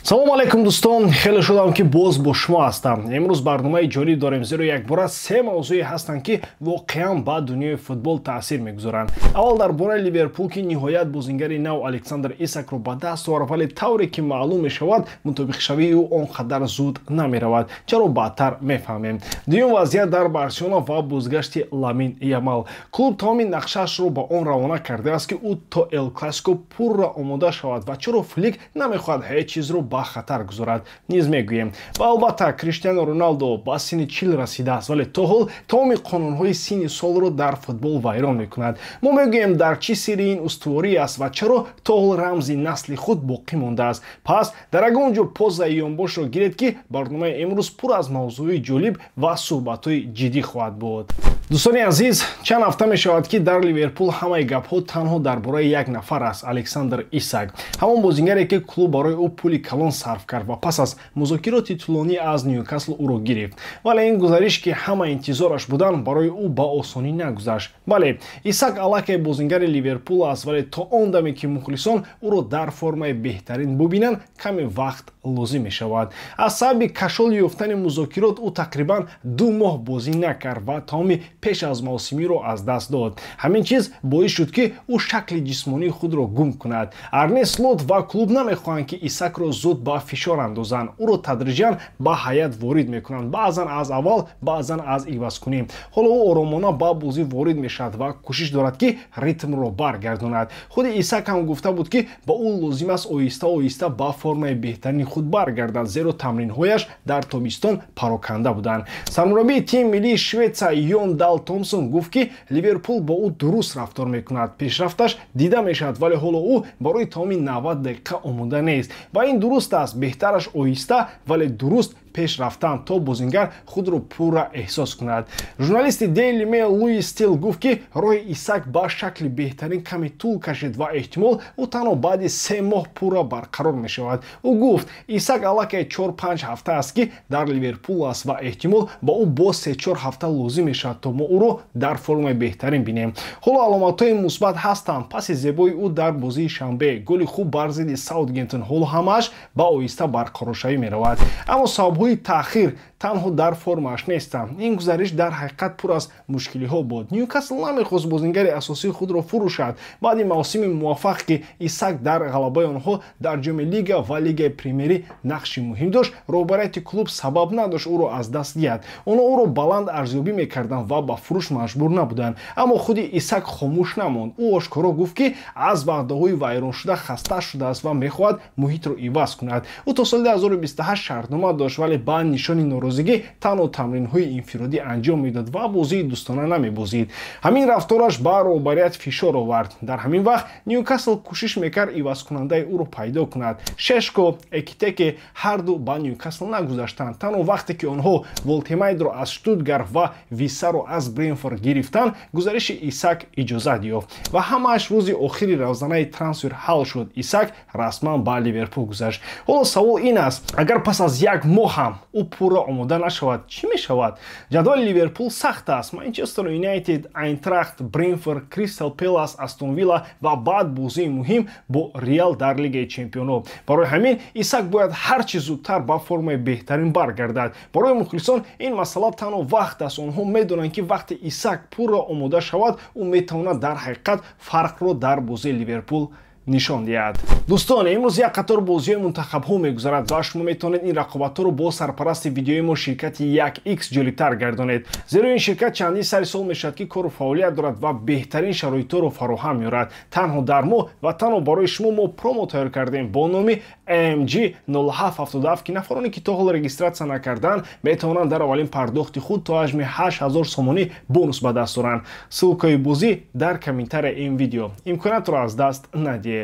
Салом алейкум, дӯстон. Хеле шудам, ки боз бо шумо ҳастам. Имрӯз барномаи ҷолиб дорем, зеро якбора се мавзӯе ҳастанд, ки воқеан ба дунёи футбол таъсир мегузоранд. Аввал дар бораи Ливерпул, ки ниҳоят бозингари нав Александр Исакро ба даст овард, вале тавре ки маълум мешавад, мутобиқшавии ӯ он қадар зуд намеравад. Чаро, баъдтар мефаҳмем. Дуюм, вазъият дар Барселона ва бозгашти Ламин Ямал. Клуб тамоми нақшаашро ба он равона кардааст, ки ӯ то Эл Классико пурра омода шавад, ва чаро Флик намехоҳад ҳеҷ чизро ба хатар гузорад, низ мегӯем. Ва албатта, Криштиану Роналдо ба синни 40 расидааст, вале то ҳол тамоми қонунҳои синни солро дар футбол вайрон мекунад. Мо мегӯем, дар чӣ сирри ин устуворӣ аст ва чаро то ҳол рамзи насли худ боқӣ мондааст. Пас дар ягон ҷо позаи ёнбошро гиред, ки барномаи имрӯз пур аз мавзӯи ҷолиб ва суҳбатҳои ҷиддӣ хоҳад буд. Дӯстони азиз, чанд ҳафта мешавад, ки дар Ливерпул ҳамаи гапҳо танҳо дар бораи як нафар аст: Александр Исак, ҳамон бозингаре, ки клуб барои ӯ пули калон сарф кард ва пас аз музокироти тӯлонӣ аз Ньюкасл ӯро гирифт. Вале ин гузариш, ки ҳама интизораш буданд, барои ӯ ба осонӣ нагузашт. Бале, Исак аллакай бозингари Ливерпул аст, вале то он даме, ки мухлисон ӯро дар формаи беҳтарин бубинанд, каме вақт лозим мешавад. Аз сабаби кашол ёфтани музокирот ӯ тақрибан 2 моҳ бозӣ накард ва тамоми пеш аз мавсимиро аз даст дод. Ҳамин чиз боис шуд, ки ӯ шакли ҷисмонии худро гум кунад. Арне Слот ва клуб намехоҳанд, ки Исакро зуд ба фишор андозанд. Ӯро тадриҷан ба ҳайат ворид мекунанд, баъзан аз аввал, баъзан аз ивазкунӣ. Ҳоло ӯ оромона ба бозӣ ворид мешавад ва кӯшиш дорад, ки ритмро баргардонад. Худи Исак ҳам гуфта буд, ки ба ӯ лозим аст оҳиста оҳиста ба формаи беҳтарини худ баргардад, зеро тамринҳояш дар тобистон пароканда буданд. Сармураббии тими миллии Шветсия Йон Дал Томсон гуфт, ки Ливерпул бо ӯ дуруст рафтор мекунад. Пешрафташ дида мешавад, вале ҳоло ӯ барои тамоми 90 дақиқа омода нест ва ин дуруст аст. Беҳтараш оҳиста, вале дуруст пеш рафтан, то бозингар худро пурра эҳсос кунад. Журналисти Daily Mail Луис Стил гуфт, ки роҳи Исак ба шакли беҳтарин каме тӯл кашид ва эҳтимол ӯ танҳо баъди 3 моҳ пурра барқарор мешавад. Ӯ гуфт, Исак аллакай 4-5 ҳафта аст, ки дар Ливерпул аст, ва эҳтимол ба ӯ боз 3-4 ҳафта лозим мешавад, то мо ӯро дар формаи беҳтарин бинем. Ҳоло аломатҳои мусбат ҳастанд: паси зебои ӯ дар бозии шанбе, голи хуб бар зидди Саутгемптон. Ҳоло ҳамааш ба оҳиста барқароршавӣ меравад. Аммо сабабҳои таъхир танҳо дар формааш нестанд. Ин гузариш дар ҳақиқат пур аз мушкилиҳо буд. Ньюкасл намехост бозингари асосии худро фурӯшад. Баъди мавсими муваффақ, ки Исак дар ғалабаи онҳо дар Ҷоми Лига ва Лигаи Премерӣ нақши муҳим дошт, роҳбарияти клуб сабаб надошт ӯро аз даст диҳад. Онҳо ӯро баланд арзёбӣ мекарданд ва ба фурӯш маҷбур набуданд. Аммо худи Исак хомӯш намонд. Ӯ ошкоро гуфт, ки аз ваъдаҳои вайроншуда хаста шудааст ва мехоҳад муҳитро иваз кунад. Ӯ то соли 2028 шартнома дошт, вале ба нишони норозигӣ танҳо тамринҳои инфиродӣ анҷом медод ва бозии дӯстона намебозид. Ҳамин рафтораш ба роҳбарият фишор овард. Дар ҳамин вақт Ньюкасл кӯшиш мекард ивазкунандаи ӯро пайдо кунад. Шешко, Экитеке ҳарду ба Ньюкасл нагузаштанд. Танҳо вақте ки онҳо Волтемайдро аз Штутгарт ва Висаро аз Брентфорд гирифтанд, гузариши Исак иҷозат ёфт ва ҳамааш рӯзи охири равзанаи трансфер ҳал шуд. Исак расман ба Ливерпул гузашт. Ҳоло савол ин аст: агар пас аз як моҳ ҳам ӯ пурра омода нашавад, чӣ мешавад? Ҷадвали Ливерпул сахт аст: Манчестер Юнайтед, Айнтрахт, Брентфорд, Кристал Пелас, Астон Вилла ва баъд бозии муҳим бо Реал дар Лигаи Чемпионҳо. Барои ҳамин Исак бояд ҳар чӣ зудтар ба формаи беҳтарин баргардад. Барои мухлисон ин масъала танҳо вақт аст. Онҳо медонанд, ки вақте Исак пурра омода шавад, ӯ метавонад дар ҳақиқат фарқро дар бозии Ливерпул нишон диҳад. Дӯстон, имрӯз як қатор бозиҳои мунтахабҳо мегузарад ва шумо метавонед ин рақобатҳоро бо сарпарасти видеои мо, ширкати 1X, ҷолибтар гардонед, зеро ин ширкат чандин сари сол мешавад, ки кору фаъолият дорад ва беҳтарин шароитҳоро фароҳам меорад. Танҳо дар мо ва танҳо барои шумо мо промо тайёр кардем бо номи MG 0777, ки нафароне, ки то ҳол регистрация накарданд, метавонанд дар аввалин пардохти худ то ҳаҷми 8000 сомонӣ бонус ба даст оранд. Ссылка и бозӣ дар комментария ин видео. Имкониятро аз даст надиҳед.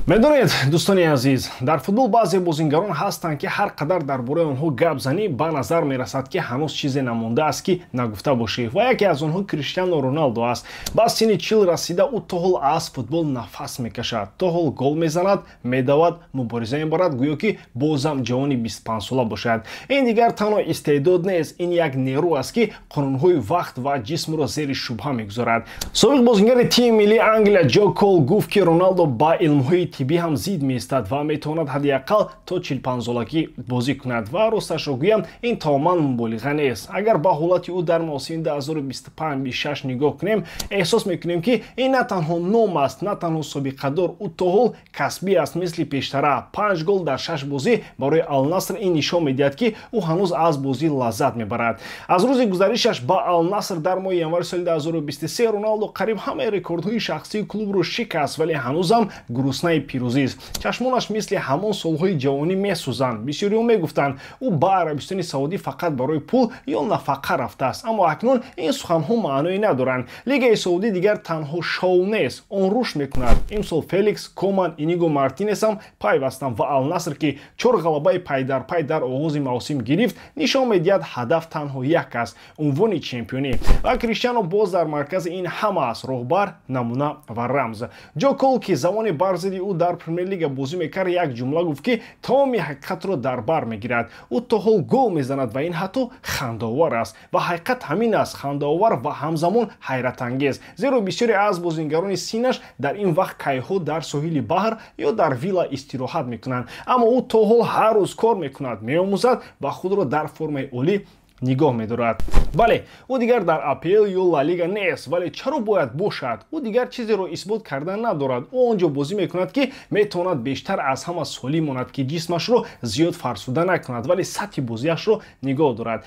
Медонед, дӯстони азиз, дар футбол баъзе бозингарон ҳастанд, ки ҳар қадар дар бораи онҳо гап занӣ, ба назар мерасад, ки ҳанӯз чизе намондааст, ки нагуфта бошӣ. Ва яке аз онҳо Криштиану Роналдо аст. Ба синни 40 расида, ӯ то ҳол аз футбол нафас мекашад, то ҳол гол мезанад, медавад, мубориза мебарад, гӯё ки бозам ҷавони 25сола бошад. Ин дигар танҳо истеъдод нест, ин як нерӯ аст, ки қонунҳои вақт ва ҷисмро зери шубҳа мегузорад. Собиқ бозингари тими миллии Англия Ҷо Кол гуфт, ки Роналдо ба Илмҳои тиббӣ ҳам зид меистад ва метавонад ҳадди ақал то 45-солагӣ бозӣ кунад. Ва росташро гӯям, ин тамоман муболиға нест. Агар ба ҳолати ӯ дар мавсими 2025-26 нигоҳ кунем, эҳсос мекунем, ки ин на танҳо ном аст, на танҳо собиқадор, ӯ то ҳол касбӣ аст, мисли пештара. 5 гол дар 6 бозӣ барои Алнаср ин нишон медиҳад, ки ӯ ҳанӯз аз бозӣ лаззат мебарад. Аз рӯзи гузаришаш ба Алнаср дар моҳи январи соли 2023 Роналдо қариб ҳамаи рекордҳои шахсии клубро шикаст, вале ҳанӯзам гуруснаи пирӯзист. Чашмонаш мисли ҳамон солҳои ҷавонӣ месӯзанд. Бисёриҳо мегуфтанд, ӯ ба Арабистони Саудӣ фақат барои пул ё нафақа рафтааст, аммо акнун ин суханҳо маъное надоранд. Лигаи Саудӣ дигар танҳо шоу нест, он рушд мекунад. Имсол Феликс, Коман, Иниго Мартинес ҳам пайвастанд ва Алнаср, ки 4 ғалабаи пайдарпай дар оғози мавсим гирифт, нишон медиҳад, ҳадаф танҳо як аст: унвони чемпионӣ. Ва Криштиано боз дар маркази ин ҳама аст: роҳбар, намуна ва рамз. Ҷо Кол, ки замоне бар зидди ӯ дар Премер-лига бозӣ мекард, як ҷумла гуфт, ки тамоми ҳақиқатро дар бар мегирад: ӯ то ҳол гол мезанад ва ин ҳатто хандаовар аст. Ва ҳақиқат ҳамин аст: хандаовар ва ҳамзамон ҳайратангез, зеро бисёре аз бозингарони синнаш дар ин вақт кайҳо дар соҳили баҳр ё дар вилла истироҳат мекунанд, аммо ӯ то ҳол ҳар рӯз кор мекунад, меомӯзад ва худро дар формаи олӣ нигоҳ медорад. Бале, ӯ дигар дар АПЛ ё Ла Лига нест, вале чаро бояд бошад? Ӯ дигар чизеро исбот кардан надорад. Ӯ он ҷо бозӣ мекунад, ки метавонад бештар аз ҳама солим монад, ки ҷисмашро зиёд фарсуда накунад, вале сатҳи бозиашро нигоҳ дорад.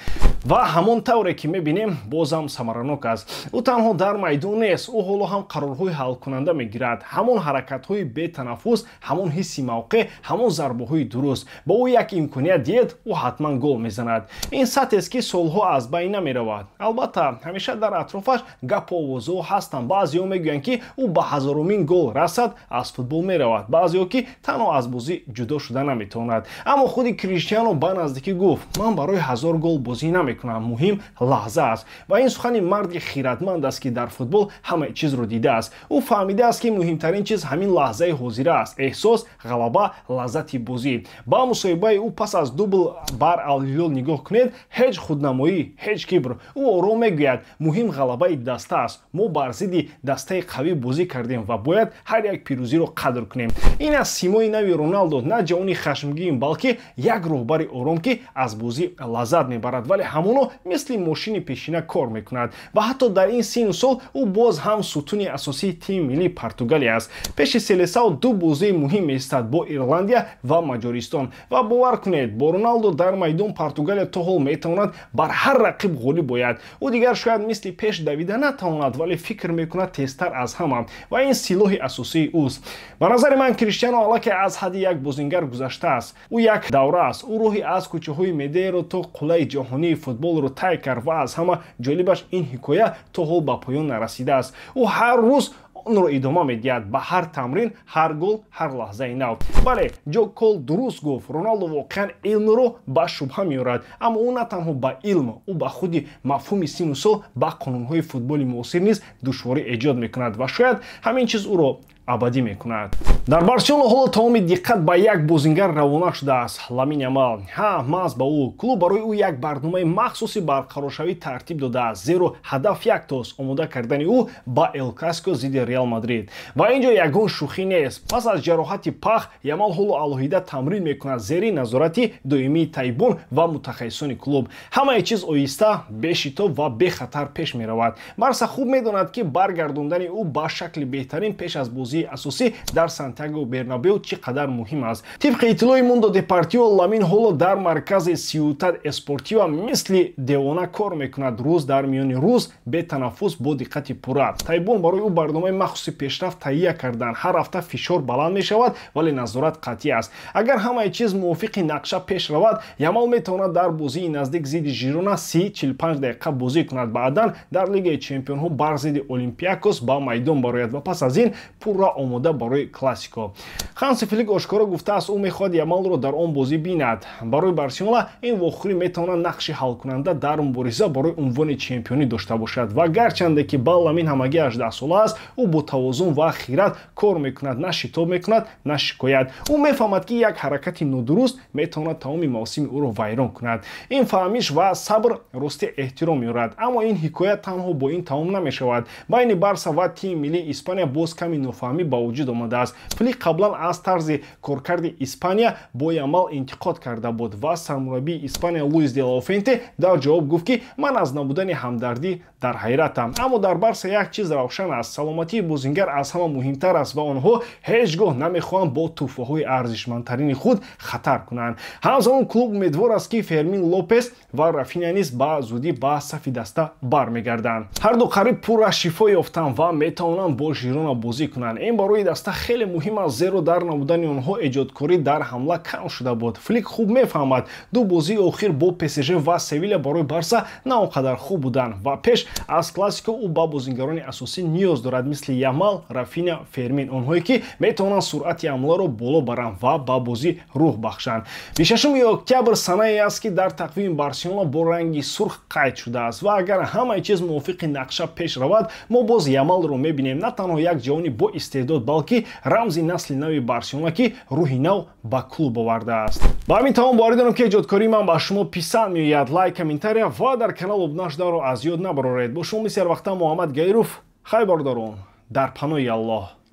Ва ҳамон тавре ки мебинем, бозам самаранок аст. Ӯ танҳо дар майдон нест, ӯ ҳоло ҳам қарорҳои ҳалкунанда мегирад. Ҳамон ҳаракатҳои бетанаффус, ҳамон ҳисси мавқеъ, ҳамон зарбаҳои дуруст. Ба ӯ як имконият диҳед, ӯ ҳатман гол мезанад. Ин сатҳест, ки солҳо аз байн намеравад. Албатта, ҳамеша дар атрофаш гапу овозҳо ҳастанд. Баъзеҳо мегӯянд, ки ӯ ба ҳазорумин гол расад, аз футбол меравад, баъзеҳо, ки танҳо аз бозӣ ҷудо шуда наметавонад. Аммо худи Криштиано ба наздикӣ гуфт: ман барои 1000 гол бозӣ намекунам, муҳим лаҳза аст. Ва ин сухани марди хиратманд аст, ки дар футбол ҳамаи чизро дидааст. Ӯ фаҳмидааст, ки муҳимтарин чиз ҳамин лаҳзаи ҳозира аст: эҳсос, ғалаба, лаззати бозӣ. Ба мусоҳибаи ӯ пас аз дубл бар Алҳилол нигоҳ кунед: ҳеҷ худнамоӣ, ҳеҷ кибр. Ӯ ором мегӯяд: муҳим ғалабаи даста аст, мо бар зидди дастаи қавӣ бозӣ кардем ва бояд ҳар як пирӯзиро қадр кунем. Ин аст симои нави Роналдо: на ҷавони хашмгин, балки як роҳбари ором, ки аз бозӣ лаззат мебарад, вале ҳамоно мисли мошини пешина кор мекунад. Ва ҳатто дар ин синну сол ӯ боз ҳам сутуни асосии тими миллии Португалия аст. Пеши Селесао ду бозии муҳим меистад: бо Ирландия ва Маҷористон. Ва бовар кунед, бо Роналдо дар майдон Португалия то ҳол метавонад бар ҳар рақиб ғолиб ояд. Ӯ дигар шояд мисли пеш давида натавонад, вале фикр мекунад тезтар аз ҳама ва ин силоҳи асосии ӯст. Ба назари ман, Криштиано аллакай аз ҳадди як бозингар гузаштааст. Ӯ як давра аст. Ӯ роҳи аз кӯчаҳои Медееро то қуллаи ҷаҳонии футболро тай кард ва аз ҳама ҷолибаш, ин ҳикоя то ҳол ба поён нарасидааст. Ӯ ҳар рӯз онро идома медиҳад, ба ҳар тамрин, ҳар гол, ҳар лаҳзаи нав. Бале, Ҷо Кол дуруст гуфт: Роналдо воқеан илмро ба шубҳа меорад. Аммо ӯ на танҳо ба илм, ӯ ба худи мафҳуми синну сол, ба қонунҳои футболи муосир низ душворӣ эҷод мекунад ва шояд ҳамин чиз ӯро абадӣ мекунад. Дар Барселона ҳоло тамоми диққат ба як бозингар равона шудааст: Ламин Ямал. Ҳа, маҳз ба ӯ. Клуб барои ӯ як барномаи махсуси барқароршавӣ тартиб додааст, зеро ҳадаф яктост: омода кардани ӯ ба Эл Классико зидди Реал Мадрид. Ва ин ҷо ягон шӯхӣ нест. Пас аз ҷароҳати пах Ямал ҳоло алоҳида тамрин мекунад, зери назорати доимии табибон ва мутахассисони клуб. Ҳамаи чиз оҳиста, бешитоб ва бехатар пеш меравад. Барса хуб медонад, ки баргардондани ӯ ба шакли беҳтарин пеш аз бозии асосӣ дар Сантьяго Бернабеу чӣ қадар муҳим аст. Тибқи иттилои Мундо Депортиво, Ламин ҳоло дар маркази Сиютад Эспортива мисли девона кор мекунад, рӯз дар миёни рӯз, бетанаффус, бо диққати пурра. Табибон барои ӯ барномаи махсуси пешрафт таҳия карданд. Ҳар ҳафта фишор баланд мешавад, вале назорат қатъӣ аст. Агар ҳамаи чиз мувофиқи нақша пеш равад, Ямал метавонад дар бозии наздик зидди Жирона 30-45 дақиқа бозӣ кунад, баъдан дар Лигаи чемпионҳо бар зидди Олимпиакос ба майдон барояд ва пас аз ин пурра омода барои Классико. Ханси Флик ошкоро гуфтааст, ӯ мехоҳад Ямалро дар он бозӣ бинад. Барои Барселона ин вохӯрӣ метавонад нақши ҳалкунанда дар мубориза барои унвони чемпионӣ дошта бошад. Ва гарчанде ки ба Ламин ҳамагӣ 18 сола аст, ӯ бо тавозун ва хират кор мекунад, на шитоб мекунад, на шикоят. Ӯ мефаҳмад, ки як ҳаракати нодуруст метавонад тамоми мавсими ӯро вайрон кунад. Ин фаҳмиш ва сабр рости эҳтиром меорад. Аммо ин ҳикоя танҳо бо ин тамом намешавад. Байни Барса ва тими миллии Испания боз ками нофаҳмӣ нофаҳмӣ ба вуҷуд омадааст. Флик қаблан аз тарзи коркарди Испания бо Ямал интиқод карда буд ва сармураббии Испания Луис де ла Фуэнте дар ҷавоб гуфт, ки ман аз набудани ҳамдардӣ дар ҳайратам. Аммо дар Барса як чиз равшан аст: саломатии бозингар аз ҳама муҳимтар аст ва онҳо ҳеҷ гоҳ намехоҳанд бо тӯҳфаҳои арзишмандтарини худ хатар кунанд. Ҳамзамон клуб умедвор аст, ки Фермин Лопес ва Рафиня низ ба зудӣ ба сафи даста бармегарданд. Ҳарду қариб пурра шифо ёфтанд ва метавонанд бо Жирона бозӣ кунанд. Ин барои даста хеле муҳим аст, зеро дар набудани онҳо эҷодкорӣ дар ҳамла кам шуда буд. Флик хуб мефаҳмад, ду бозии охир бо ПСЖ ва Севиля барои Барса на он қадар хуб буданд ва пеш аз Классико ӯ ба бозингарони асосӣ ниёз дорад, мисли Ямал, Рафиня, Фермин, онҳое ки метавонанд суръати ҳамларо боло баранд ва ба бозӣ рӯҳ бахшанд. 26 октябр санае аст, ки дар тақвими Барселона бо ранги сурх қайд шудааст ва агар ҳамаи чиз мувофиқи нақша пеш равад, мо боз Ямалро мебинем, на танҳо як ҷавони бо истеъдод, балки рамзи насли нави Барселона, ки рӯҳи нав ба клуб овардааст. Ба ҳамин тамом. Боварӣ дорам, ки эҷодкории ман ба шумо писанд меояд. Лайк, комментария ва дар канал обуна шуданро аз ёд набароред. Бо шумо мисли ҳар вақта Муҳаммад Гаиров. Хайр, бародарон, дар паноҳи Аллоҳ.